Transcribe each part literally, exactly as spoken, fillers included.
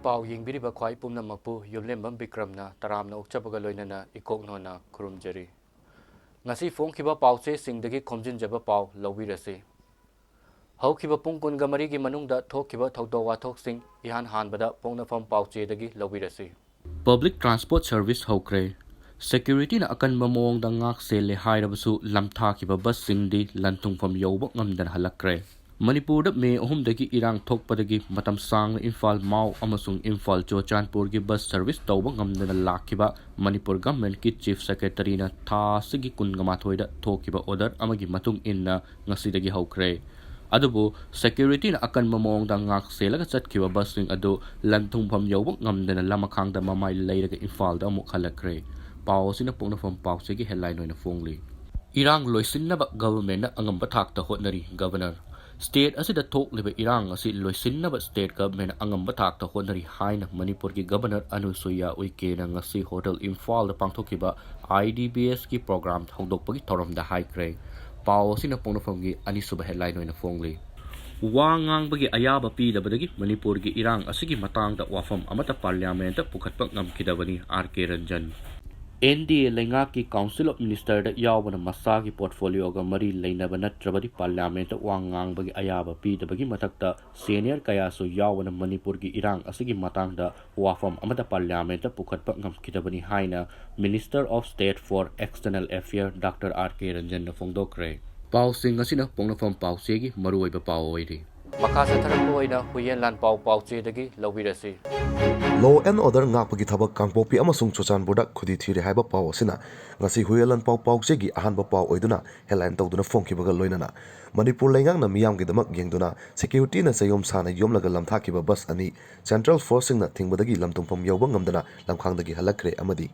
ꯄꯥꯎ ꯌꯦꯡꯕꯤꯔꯤꯕ ꯈ꯭ꯋꯥꯏ ꯄꯨꯝꯅꯃꯛꯄꯨ ꯌꯨꯝꯂꯦꯝꯕꯝ ꯕꯤꯀ꯭ꯔꯝꯅ ꯇꯔꯥꯝꯅ ꯑꯣꯛꯆꯕꯒ ꯂꯣꯏꯅꯅ ꯏꯀꯣꯛ ꯅꯣꯟꯅ ꯈꯨꯔꯨꯝꯖꯔꯤ꯫ ꯉꯁꯤ ꯐꯣꯡꯈꯤꯕ ꯄꯥꯎꯆꯦꯁꯤꯡꯗꯒꯤ ꯈꯣꯝꯖꯤꯟꯖꯕ ꯄꯥꯎ ꯂꯧꯕꯤꯔꯁꯤ꯫ ꯍꯧꯈꯤꯕ ꯄꯨꯡ ꯀꯨꯟꯒ ꯃꯔꯤꯒꯤ ꯃꯅꯨꯡꯗ ꯊꯣꯛꯈꯤꯕ ꯊꯧꯗꯣꯛ ꯋꯥꯊꯣꯛꯁꯤꯡ ꯏꯍꯥꯟ ꯍꯥꯟꯕꯗ ꯄꯣꯛꯅꯐꯝ ꯄꯥꯎꯆꯦꯗꯒꯤ ꯂꯧꯕꯤꯔꯁꯤ꯫ Public transport service ꯍꯧꯈ꯭ꯔꯦ꯫ Securityꯅ ꯑꯀꯟꯕ ꯃꯑꯣꯡꯗ ꯉꯥꯛ ꯁꯦꯜꯂꯦ ꯍꯥꯏꯔꯕꯁꯨ, ꯂꯝꯊꯥꯈꯤꯕ ꯕꯁꯁꯤꯡꯗꯤ ꯂꯟꯊꯨꯡꯐꯝ ꯌꯧꯕ ꯉꯝꯗꯅ ꯍꯜꯂꯛꯈ꯭ꯔꯦ꯫ ꯃꯅꯤꯄꯨꯔꯗ ꯃꯦ ꯑꯍꯨꯝꯗꯒꯤ ꯏꯔꯥꯡ ꯊꯣꯛꯄꯗꯒꯤ ꯃꯇꯝ ꯁꯥꯡꯅ ꯏꯝꯐꯥꯜ ꯃꯥꯎ ꯑꯃꯁꯨꯡ ꯏꯝꯐꯥꯜ ꯆꯨꯔꯆꯥꯟꯄꯨꯔꯒꯤ ꯕꯁ ꯁꯔꯚꯤꯁ ꯇꯧꯕ ꯉꯝꯗꯅ ꯂꯥꯛꯈꯤꯕ ꯃꯅꯤꯄꯨꯔ ꯒꯚꯔꯟꯃꯦꯟꯠꯀꯤ ꯆꯤꯐ ꯁꯦꯀ꯭ꯔꯦꯇꯔꯤꯅ ꯊꯥ ꯑꯁꯤꯒꯤ ꯀꯨꯟꯒ ꯃꯥꯊꯣꯏꯗ ꯊꯣꯛꯈꯤꯕ ꯑꯣꯔꯗꯔ ꯑꯃꯒꯤ ꯃꯇꯨꯡ ꯏꯟꯅ ꯉꯁꯤꯗꯒꯤ ꯍꯧꯈ꯭ꯔꯦ꯫ ꯑꯗꯨꯕꯨ securityꯅ ꯑꯀꯟꯕ ꯃꯑꯣꯡꯗ ꯉꯥꯛ ꯁꯦꯜꯂꯒ ꯆꯠꯈꯤꯕ ꯕꯁꯁꯤꯡ ꯑꯗꯨ ꯂꯟꯊꯨꯡꯐꯝ ꯌꯧꯕ ꯉꯝꯗꯅ ꯂꯃꯈꯥꯡꯗ ꯃꯃꯥꯏ ꯂꯩꯔꯒ ꯏꯝꯐꯥꯜꯗ ꯑꯃꯨꯛ ꯍꯜꯂꯛꯈ꯭ꯔꯦ꯫ ꯄꯥꯎ ꯑꯁꯤꯅ ꯄꯣꯛꯅꯐꯝ ꯄꯥꯎꯆꯦꯒꯤ headline ꯑꯣꯏꯅ ꯐꯣꯡꯂꯤ꯫ ꯏꯔꯥꯡ ꯂꯣꯏꯁꯤꯟꯅꯕ ꯒꯚꯔꯟꯃꯦꯟꯠꯅ ꯑꯉꯝꯕ ꯊꯥꯛꯇ ꯍꯣꯠꯅꯔꯤ, ꯒꯚꯔꯅꯔ꯫ State ꯑꯁꯤꯗ ꯊꯣꯛꯂꯤꯕ ꯏꯔꯥꯡ ꯑꯁꯤ ꯂꯣꯏꯁꯤꯟꯅꯕ state governmentꯅ ꯑꯉꯝꯕ ꯊꯥꯛꯇ ꯍꯣꯠꯅꯔꯤ ꯍꯥꯏꯅ ꯃꯅꯤꯄꯨꯔꯒꯤ ꯒꯚꯔꯅꯔ ꯑꯅꯨꯁꯨꯏꯌꯥ ꯎꯏꯀꯦꯅ ꯉꯁꯤ ꯍꯣꯇꯦꯜ ꯏꯝꯐꯥꯜꯗ ꯄꯥꯡꯊꯣꯛꯈꯤꯕ IDBSꯀꯤ program ꯍꯧꯗꯣꯛꯄꯒꯤ ꯊꯧꯔꯝꯗ ꯍꯥꯏꯈ꯭ꯔꯦ꯫ ꯄꯥꯎ ꯑꯁꯤꯅ ꯄꯣꯛꯅꯐꯝꯒꯤ ꯑꯅꯤꯁꯨꯕ headline ꯑꯣꯏꯅ ꯐꯣꯡꯂꯤ꯫ ꯋꯥ ꯉꯥꯡꯕꯒꯤ ꯑꯌꯥꯕ ꯄꯤꯗꯕꯗꯒꯤ ꯃꯅꯤꯄꯨꯔꯒꯤ ꯏꯔꯥꯡ ꯑꯁꯤꯒꯤ ꯃꯇꯥꯡꯗ ꯋꯥꯐꯝ ꯑꯃꯠꯇ parliamentꯇ ꯄꯨꯈꯠꯄ ꯉꯝꯈꯤꯗꯕꯅꯤ, ꯑꯥꯔ ꯀꯦ ꯔꯟꯖꯟ꯫ NDA ꯂꯩꯉꯥꯛꯀꯤ Council of Ministerꯗ ꯌꯥꯎꯕꯅ ꯃꯁꯥꯒꯤ portfolioꯒ ꯃꯔꯤ ꯂꯩꯅꯕ ꯅꯠꯇ꯭ꯔꯕꯗꯤ parliamentꯇ ꯋꯥ ꯉꯥꯡꯕꯒꯤ ꯑꯌꯥꯕ ꯄꯤꯗꯕꯒꯤ ꯃꯊꯛꯇ senior ꯀꯌꯥꯁꯨ ꯌꯥꯎꯕꯅ ꯃꯅꯤꯄꯨꯔꯒꯤ ꯏꯔꯥꯡ ꯑꯁꯤꯒꯤ ꯃꯇꯥꯡꯗ ꯋꯥꯐꯝ ꯑꯃꯠꯇ parliamentꯇ ꯄꯨꯈꯠꯄ ꯉꯝꯈꯤꯗꯕꯅꯤ ꯍꯥꯏꯅ Minister of State for External Affairs doctor R K ꯔꯟꯖꯟꯅ ꯐꯣꯡꯗꯣꯛꯈ꯭ꯔꯦ꯫ ꯄꯥꯎꯁꯤꯡ ꯑꯁꯤꯅ ꯄꯣꯛꯅꯐꯝ ꯄꯥꯎꯆꯦꯒꯤ ꯃꯔꯨꯑꯣꯏꯕ ꯄꯥꯎ ꯑꯣꯏꯔꯤ꯫ ꯃꯈꯥ ꯆꯠꯊꯔꯛꯄ ꯑꯣꯏꯅ ꯍꯨꯏꯌꯦꯟ ꯂꯥꯟꯄꯥꯎ ꯄꯥꯎꯆꯦꯗꯒꯤ ꯂꯧꯕꯤꯔꯁꯤ꯫ Law and order ꯉꯥꯛꯄꯒꯤ ꯊꯕꯛ ꯀꯥꯡꯄꯣꯛꯄꯤ ꯑꯃꯁꯨꯡ ꯆꯨꯔꯆꯥꯟꯄꯨꯔꯗ ꯈꯨꯗꯤ ꯊꯤꯔꯦ ꯍꯥꯏꯕ ꯄꯥꯎ ꯑꯁꯤꯅ ꯉꯁꯤ ꯍꯨꯏꯌꯦꯟ ꯂꯥꯟꯄꯥꯎ ꯄꯥꯎꯆꯦꯒꯤ ꯑꯍꯥꯟꯕ ꯄꯥꯎ ꯑꯣꯏꯗꯨꯅ headline ꯇꯧꯗꯨꯅ ꯐꯣꯡꯈꯤꯕꯒ ꯂꯣꯏꯅꯅ ꯃꯅꯤꯄꯨꯔ ꯂꯩꯉꯥꯛꯅ ꯃꯤꯌꯥꯝꯒꯤꯗꯃꯛ ꯌꯦꯡꯗꯨꯅ securityꯅ ꯆꯌꯣꯝ ꯁꯥꯅ ꯌꯣꯝꯂꯒ ꯂꯝꯊꯥꯈꯤꯕ ꯕꯁ ꯑꯅꯤ Central Forceꯁꯤꯡꯅ ꯊꯤꯡꯕꯗꯒꯤ ꯂꯝꯊꯨꯡꯐꯝ ꯌꯧꯕ ꯉꯝꯗꯅ ꯂꯝꯈꯥꯡꯗꯒꯤ ꯍꯜꯂꯛꯈ꯭ꯔꯦ ꯑꯃꯗꯤ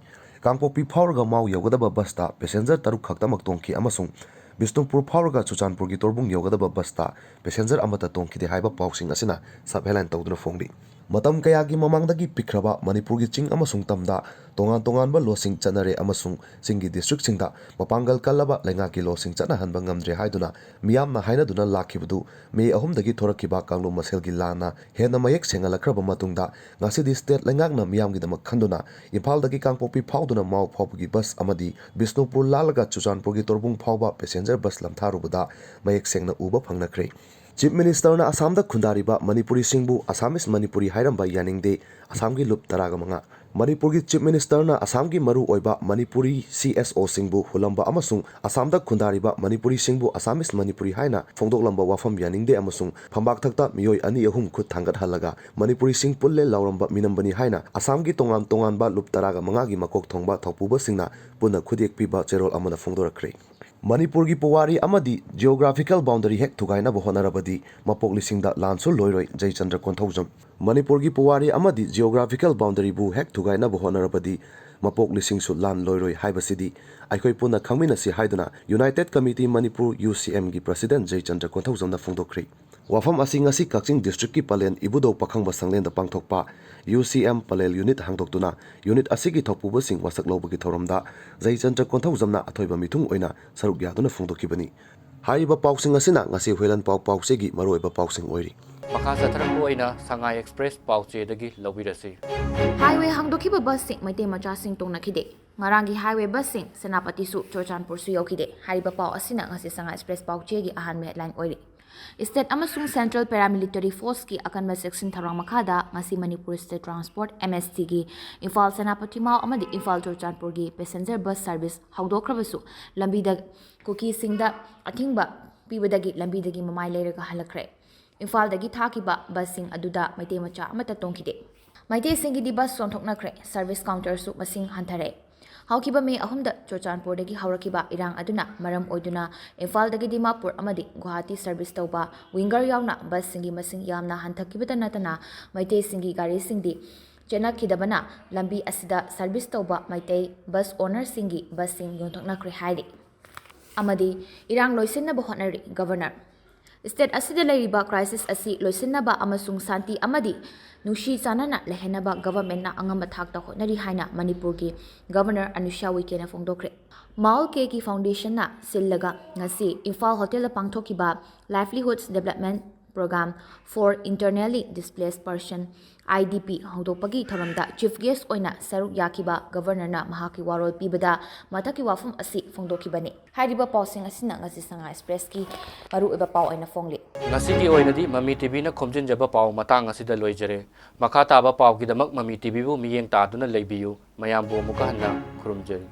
ꯀꯥꯡꯄꯣꯛꯄꯤ ꯐꯥꯎꯔꯒ ꯃꯥꯎ ꯌꯧꯒꯗꯕ ꯕꯁꯇ passenger ꯇꯔꯨꯛ ꯈꯛꯇꯃꯛ ꯇꯣꯡꯈꯤ ꯑꯃꯁꯨꯡ ꯕꯤꯁꯅꯨꯄꯨꯔ ꯐꯥꯎꯔꯒ ꯆꯨꯔꯆꯥꯟꯄꯨꯔꯒꯤ ꯇꯣꯔꯕꯨꯡ ꯌꯧꯒꯗꯕ ꯕꯁꯇ passenger ꯑꯃꯠꯇ ꯇꯣꯡꯈꯤꯗꯦ ꯍꯥꯏꯕ ꯄꯥꯎꯁꯤꯡ ꯑꯁꯤꯅ sub headline ꯇꯧꯗꯨꯅ ꯐꯣꯡꯂꯤ꯫ ꯃꯇꯝ ꯀꯌꯥꯒꯤ ꯃꯃꯥꯡꯗꯒꯤ ꯄꯤꯛꯈ꯭ꯔꯕ ꯃꯅꯤꯄꯨꯔꯒꯤ ꯆꯤꯡ ꯑꯃꯁꯨꯡ ꯇꯝꯗ ꯇꯣꯉꯥꯟ ꯇꯣꯉꯥꯟꯕ ꯂꯣꯁꯤꯡ ꯆꯠꯅꯔꯦ ꯑꯃꯁꯨꯡ ꯆꯤꯡꯒꯤ ꯗꯤꯁꯇ꯭ꯔꯤꯛꯁꯤꯡꯗ ꯃꯄꯥꯡꯒꯜ ꯀꯜꯂꯕ ꯂꯩꯉꯥꯛꯀꯤ ꯂꯣꯁꯤꯡ ꯆꯠꯅꯍꯟꯕ ꯉꯝꯗ꯭ꯔꯦ ꯍꯥꯏꯗꯨꯅ ꯃꯤꯌꯥꯝꯅ ꯍꯥꯏꯅꯗꯨꯅ ꯂꯥꯛꯈꯤꯕꯗꯨ ꯃꯦ ꯑꯍꯨꯝꯗꯒꯤ ꯊꯣꯔꯛꯈꯤꯕ ꯀꯥꯡꯂꯨꯞ ꯃꯁꯦꯜꯒꯤ ꯂꯥꯟꯅ ꯍꯦꯟꯅ ꯃꯌꯦꯛ ꯁꯦꯡꯍꯜꯂꯛꯈ꯭ꯔꯕ ꯃꯇꯨꯡꯗ, ꯉꯁꯤꯗꯤ ꯁ꯭ꯇꯦꯠ ꯂꯩꯉꯥꯛꯅ ꯃꯤꯌꯥꯝꯒꯤꯗꯃꯛ ꯈꯟꯗꯨꯅ ꯏꯝꯐꯥꯜꯗꯒꯤ ꯀꯥꯡꯄꯣꯛꯄꯤ ꯐꯥꯎꯗꯨꯅ ꯃꯥꯎ ꯐꯥꯎꯕꯒꯤ ꯕꯁ ꯑꯃꯗꯤ ꯕꯤꯁꯅꯨꯄꯨꯔ ꯂꯥꯜꯂꯒ ꯆꯨꯔꯆꯥꯟꯄꯨꯔꯒꯤ ꯇꯣꯔꯕꯨꯡ ꯐꯥꯎꯕ ꯄꯦꯁꯦꯟꯖꯔ ꯕꯁ ꯂꯝꯊꯥꯔꯨꯕꯗ ꯃꯌꯦꯛ ꯁꯦꯡꯅ ꯎꯕ ꯐꯪꯅꯈ꯭ꯔꯦ꯫ ꯆꯤꯐ ꯃꯤꯅꯤꯁꯇꯔꯅ ꯑꯁꯥꯝꯗ ꯈꯨꯟꯗꯥꯔꯤꯕ ꯃꯅꯤꯄꯨꯔꯤꯁꯤꯡꯕꯨ ꯑꯁꯥꯃꯤꯁ ꯃꯅꯤꯄꯨꯔꯤ ꯍꯥꯏꯔꯝꯕ ꯌꯥꯅꯤꯡꯗꯦ, ꯑꯁꯥꯝꯒꯤ ꯂꯨꯞ ꯇꯔꯥꯒ ꯃꯉꯥ꯫ ꯃꯅꯤꯄꯨꯔꯒꯤ ꯆꯤꯐ ꯃꯤꯅꯤꯁꯇꯔꯅ ꯑꯁꯥꯝꯒꯤ ꯃꯔꯨꯑꯣꯏꯕ ꯃꯅꯤꯄꯨꯔꯤ ꯁꯤ ꯑꯦꯁ ꯑꯣꯁꯤꯡꯕꯨ ꯍꯨꯜꯂꯝꯕ ꯑꯃꯁꯨꯡ ꯑꯁꯥꯝꯗ ꯈꯨꯟꯗꯥꯔꯤꯕ ꯃꯅꯤꯄꯨꯔꯤꯁꯤꯡꯕꯨ ꯑꯁꯥꯃꯤꯁ ꯃꯅꯤꯄꯨꯔꯤ ꯍꯥꯏꯅ ꯐꯣꯡꯗꯣꯛꯂꯝꯕ ꯋꯥꯐꯝ ꯌꯥꯅꯤꯡꯗꯦ ꯑꯃꯁꯨꯡ ꯐꯝꯕꯥꯛ ꯊꯛꯇ ꯃꯤꯑꯣꯏ ꯑꯅꯤ ꯑꯍꯨꯝ ꯈꯨꯠ ꯊꯥꯡꯒꯠꯍꯜꯂꯒ ꯃꯅꯤꯄꯨꯔꯤꯁꯤꯡ ꯄꯨꯜꯂꯦ ꯂꯥꯎꯔꯝꯕ ꯃꯤꯅꯝꯕꯅꯤ ꯍꯥꯏꯅ ꯑꯁꯥꯝꯒꯤ ꯇꯣꯉꯥꯟ ꯇꯣꯉꯥꯟꯕ ꯂꯨꯞ ꯇꯔꯥꯒ ꯃꯉꯥꯒꯤ ꯃꯀꯣꯛ ꯊꯣꯡꯕ ꯊꯧꯄꯨꯕꯁꯤꯡꯅ ꯄꯨꯟꯅ ꯈꯨꯗꯦꯛ ꯄꯤꯕ ꯆꯦꯔꯣꯜ ꯑꯃꯅ ꯐꯣꯡꯗꯣꯔꯛꯈ꯭ꯔꯦ꯫ ꯃꯅꯤꯄꯨꯔꯒꯤ ꯄꯨꯋꯥꯔꯤ ꯑꯃꯗꯤ geographical boundary ꯍꯦꯛ ꯊꯨꯒꯥꯏꯅꯕ ꯍꯣꯠꯅꯔꯕꯗꯤ ꯃꯄꯣꯛ ꯂꯤꯁꯤꯡꯗ ꯂꯥꯟꯁꯨ ꯂꯣꯏꯔꯣꯏ, ꯖꯩꯆꯟꯗ꯭ꯔ ꯀꯣꯟꯊꯧꯖꯝ꯫ ꯃꯅꯤꯄꯨꯔꯒꯤ ꯄꯨꯋꯥꯔꯤ ꯑꯃꯗꯤ geographical boundaryꯕꯨ ꯍꯦꯛ ꯊꯨꯒꯥꯏꯅꯕ ꯍꯣꯠꯅꯔꯕꯗꯤ ꯃꯄꯣꯛ ꯂꯤꯁꯤꯡꯁꯨ ꯂꯥꯟ ꯂꯣꯏꯔꯣꯏ ꯍꯥꯏꯕꯁꯤꯗꯤ ꯑꯩꯈꯣꯏ ꯄꯨꯟꯅ ꯈꯪꯃꯤꯟꯅꯁꯤ ꯍꯥꯏꯗꯨꯅ United Committee Manipur, U C Mꯒꯤ president ꯖꯩꯆꯟꯗ꯭ꯔ ꯀꯣꯟꯊꯧꯖꯝꯅ ꯐꯣꯡꯗꯣꯛꯈ꯭ꯔꯦ꯫ ꯋꯥꯐꯝ ꯑꯁꯤ ꯉꯁꯤ ꯀꯛꯆꯤꯡ districtꯀꯤ ꯄꯂꯦꯟ ꯏꯕꯨꯙꯧ ꯄꯥꯈꯪꯕ ꯁꯪꯂꯦꯟꯗ ꯄꯥꯡꯊꯣꯛꯄ U C M Pallel unit ꯍꯥꯡꯗꯣꯛꯇꯨꯅ unit ꯑꯁꯤꯒꯤ ꯊꯧꯄꯨꯕꯁꯤꯡ ꯋꯥꯁꯛ ꯂꯧꯕꯒꯤ ꯊꯧꯔꯝꯗ ꯖꯩꯆꯟꯗ꯭ꯔ ꯀꯣꯟꯊꯧꯖꯝꯅ ꯑꯊꯣꯏꯕ ꯃꯤꯊꯨꯡ ꯑꯣꯏꯅ ꯁꯔꯨꯛ ꯌꯥꯗꯨꯅ ꯐꯣꯡꯗꯣꯛꯈꯤꯕꯅꯤ꯫ ꯍꯥꯏꯔꯤꯕ ꯄꯥꯎꯁꯤꯡ ꯑꯁꯤꯅ ꯉꯁꯤ ꯍꯨꯏꯂꯟ ꯄꯥꯎ ꯄꯥꯎꯆꯦꯒꯤ ꯃꯔꯨꯑꯣꯏꯕ ꯄꯥꯎꯁꯤꯡ ꯑꯣꯏꯔꯤ꯫ ꯃꯈꯥ ꯆꯠꯊꯔꯛꯄ ꯑꯣꯏꯅ ꯁꯉꯥꯏ ꯑꯦꯛꯁꯄ꯭ꯔꯦꯁ ꯄꯥꯎꯆꯦꯗꯒꯤ ꯂꯧꯕꯤꯔꯁꯤ꯫ ꯍꯥꯏꯋꯦ ꯍꯥꯡꯗꯣꯛꯈꯤꯕ ꯕꯁꯁꯤꯡ ꯃꯩꯇꯩ ꯃꯆꯥꯁꯤꯡ ꯇꯣꯡꯅꯈꯤꯗꯦ꯫ ꯉꯔꯥꯡꯒꯤ ꯍꯥꯏꯋꯦ ꯕꯁꯁꯤꯡ ꯁꯦꯅꯥꯄꯇꯤꯁꯨ ꯆꯨꯔꯆꯥꯟꯄꯨꯔꯁꯨ ꯌꯧꯈꯤꯗꯦ꯫ ꯍꯥꯏꯔꯤꯕ ꯄꯥꯎ ꯑꯁꯤꯅ ꯉꯁꯤ ꯁꯉꯥꯏ ꯑꯦꯛꯁꯄ꯭ꯔꯦꯁ ꯄꯥꯎꯆꯦꯒꯤ ꯑꯍꯥꯟꯕ headline ꯑꯣꯏꯔꯤ꯫ State ꯑꯃꯁꯨꯡ Central Paramilitary Forceꯀꯤ ꯑꯀꯟꯕ ꯆꯦꯛꯁꯤꯟ ꯊꯧꯔꯥꯡ ꯃꯈꯥꯗ ꯉꯁꯤ Manipur State Transport, M S Tꯒꯤ Imphal Senapati ꯃꯥꯎ ꯑꯃꯗꯤ ꯏꯝꯐꯥꯜ ꯆꯨꯔꯆꯥꯟꯄꯨꯔꯒꯤ passenger bus service ꯍꯧꯗꯣꯛꯈ꯭ꯔꯕꯁꯨ, ꯂꯝꯕꯤꯗ ꯀꯨꯀꯤꯁꯤꯡꯗ ꯑꯊꯤꯡꯕ ꯄꯤꯕꯗꯒꯤ ꯂꯝꯕꯤꯗꯒꯤ ꯃꯃꯥꯏ ꯂꯩꯔꯒ ꯍꯜꯂꯛꯈ꯭ꯔꯦ꯫ ꯏꯝꯐꯥꯜꯗꯒꯤ ꯊꯥꯈꯤꯕ ꯕꯁꯁꯤꯡ ꯑꯗꯨꯗ ꯃꯩꯇꯩ ꯃꯆꯥ ꯑꯃꯠꯇ ꯇꯣꯡꯈꯤꯗꯦ꯫ ꯃꯩꯇꯩꯁꯤꯡꯒꯤꯗꯤ ꯕꯁ ꯆꯣꯟꯊꯣꯛꯅꯈ꯭ꯔꯦ, service counterꯁꯨ ꯃꯁꯤꯡ ꯍꯟꯊꯔꯦ꯫ ꯍꯧꯈꯤꯕ ꯃꯦ ꯑꯍꯨꯝꯗ ꯆꯨꯔꯆꯥꯟꯄꯨꯔꯗꯒꯤ ꯍꯧꯔꯛꯈꯤꯕ ꯏꯔꯥꯡ ꯑꯗꯨꯅ ꯃꯔꯝ ꯑꯣꯏꯗꯨꯅ ꯏꯝꯐꯥꯜꯗꯒꯤ ꯗꯤꯃꯥꯄꯨꯔ ꯑꯃꯗꯤ ꯒꯨꯋꯥꯍꯥꯇꯤ service ꯇꯧꯕ winger ꯌꯥꯎꯅ ꯕꯁꯁꯤꯡꯒꯤ ꯃꯁꯤꯡ ꯌꯥꯝꯅ ꯍꯟꯊꯈꯤꯕꯇ ꯅꯠꯇꯅ ꯃꯩꯇꯩꯁꯤꯡꯒꯤ ꯒꯥꯔꯤꯁꯤꯡꯗꯤ ꯆꯦꯜꯂꯛꯈꯤꯗꯕꯅ ꯂꯝꯕꯤ ꯑꯁꯤꯗ service ꯇꯧꯕ ꯃꯩꯇꯩ bus ownerꯁꯤꯡꯒꯤ ꯕꯁꯁꯤꯡ ꯌꯣꯟꯊꯣꯛꯅꯈ꯭ꯔꯦ ꯍꯥꯏꯔꯤ꯫ ꯑꯃꯗꯤ ꯏꯔꯥꯡ ꯂꯣꯏꯁꯤꯟꯅꯕ ꯍꯣꯠꯅꯔꯤ꯫ Governor State ꯑꯁꯤꯗ ꯂꯩꯔꯤꯕ crisis ꯑꯁꯤ ꯂꯣꯏꯁꯤꯟꯅꯕ ꯑꯃꯁꯨꯡ ꯁꯥꯟꯇꯤ ꯑꯃꯗꯤ ꯅꯨꯡꯁꯤ ꯆꯥꯟꯅꯅ ꯂꯩꯍꯟꯅꯕ governmentꯅ ꯑꯉꯝꯕ ꯊꯥꯛꯇ ꯍꯣꯠꯅꯔꯤ ꯍꯥꯏꯅ ꯃꯅꯤꯄꯨꯔꯒꯤ Governor ꯑꯅꯨꯁ꯭ꯌꯥ ꯎꯏꯀꯦꯅ ꯐꯣꯡꯗꯣꯛꯈ꯭ꯔꯦ꯫ ꯃꯥꯎꯜ ꯀꯦꯒꯤ foundationꯅ ꯁꯤꯜꯂꯒ ꯉꯁꯤ ꯏꯝꯐꯥꯜ hotelꯗ ꯄꯥꯡꯊꯣꯛꯈꯤꯕ Livelihoods Development Programme for Internally Displaced Person, I D P, ꯍꯧꯗꯣꯛꯄꯒꯤ ꯊꯧꯔꯝꯗ chief guest ꯑꯣꯏꯅ ꯁꯔꯨꯛ ꯌꯥꯈꯤꯕ Governorꯅ ꯃꯍꯥꯛꯀꯤ ꯋꯥꯔꯣꯜ ꯄꯤꯕꯗ ꯃꯊꯛꯀꯤ ꯋꯥꯐꯝ ꯑꯁꯤ ꯐꯣꯡꯗꯣꯛꯈꯤꯕꯅꯤ꯫ ꯍꯥꯏꯔꯤꯕ ꯄꯥꯎꯁꯤꯡ ꯑꯁꯤꯅ ꯉꯁꯤ ꯁꯉꯥꯏ Expressꯀꯤ ꯃꯔꯨꯑꯣꯏꯕ ꯄꯥꯎ ꯑꯣꯏꯅ ꯐꯣꯡꯂꯤ꯫ ꯉꯁꯤꯒꯤ ꯑꯣꯏꯅꯗꯤ ꯃꯃꯤ ꯇꯤꯚꯤꯅ ꯈꯣꯝꯖꯤꯟꯖꯕ ꯄꯥꯎ ꯃꯇꯥꯡ ꯑꯁꯤꯗ ꯂꯣꯏꯖꯔꯦ꯫ ꯃꯈꯥ ꯇꯥꯕ ꯄꯥꯎꯒꯤꯗꯃꯛ ꯃꯃꯤ ꯇꯤꯚꯤꯕꯨ ꯃꯤꯠꯌꯦꯡ ꯇꯥꯗꯨꯅ ꯂꯩꯕꯤꯌꯨ꯫ ꯃꯌꯥꯝꯕꯨ ꯑꯃꯨꯛꯀ ꯍꯟꯅ ꯈꯨꯔꯨꯝꯖꯔꯤ꯫